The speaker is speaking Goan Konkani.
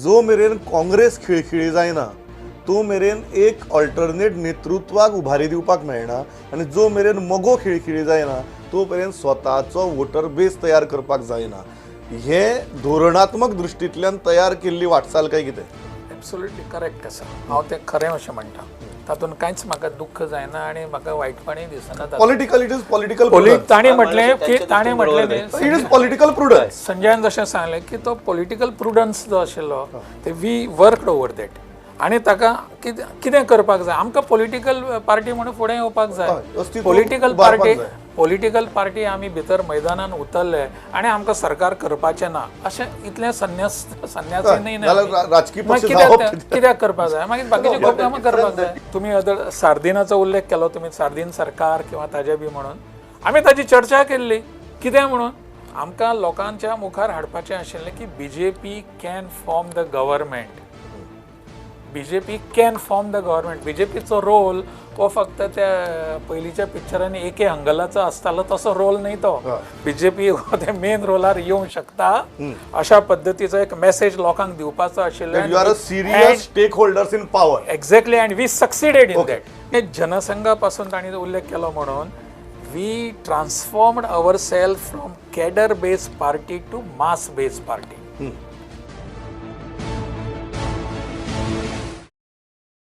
जो मेरेन काँग्रेस खिळखिळी जायना तो मेरेन एक ऑल्टरनेट नेतृत्वाक उभारी दिवपाक मेळना आनी जो मेरेन मगो खिळखिळी जायना तो मेरेन स्वताचो वोटर बेस तयार करपाक जायना. हे धोरणात्मक दृश्टींतल्यान तयार केल्ली वाटचाल काय कितें? एब्सोल्युटली करेक्ट आसा. हांव तें खरें अशें म्हणटा, तातूंत कांयच म्हाका दुख्ख जायना आनी म्हाका वायटपणूय दिसना तातूंत. Political, it is political. ताणें म्हटलें की त्यांच्या ताणें दृष्टीन म्हटलें बरोबर. न्ही, It is political prudence. संजयान जशें सांगलें की तो पॉलिटिकल प्रुडन्स जो आशिल्लो ते we worked over that आनी ताका कितें कितें करपाक जाय, आमकां पॉलिटिकल पार्टी म्हणून फुडें येवपाक जाय. अस्तित्व पॉलिटिकल उबारपाक पार्टी जाय. पॉलिटिकल पार्टी आमी भितर मैदानान उतरले आनी आमकां सरकार करपाचें ना अशें इतलें संन्यास संन्यासी न्ही न्ही जाल्यार आमी. राजकी पक्ष मागीर जावप कित्याक करपाक जाय? मागीर बाकीचे खूब कामां करपाक जाय. तुमी अदर सार्दिनाचो उल्लेख केलो, तुमी सार्दीन सरकार किंवा ताजे बी म्हणून आमी ताजी चर्चा केल्ली. कितें म्हणून आमकां लोकांच्या मुखार हाडपाचें आशिल्लें की BJP can form the government, BJP can form the government. बीजेपीचो role हो फक्त त्या पयलींच्या पिक्चरांनी एके हंगलाचो आसतालो तसो रोल न्ही तो. बीजेपी हो ते मेन रोलार येवंक शकता अशा पद्दतीचो एक मेसेज लोकांक दिवपाचो आशिल्लो. You are a serious stakeholders in power. Exactly, and we succeeded in that. जनसंघा पासून तांणी उल्लेख केलो म्हणून we transformed our self from cadre based party to mass based party.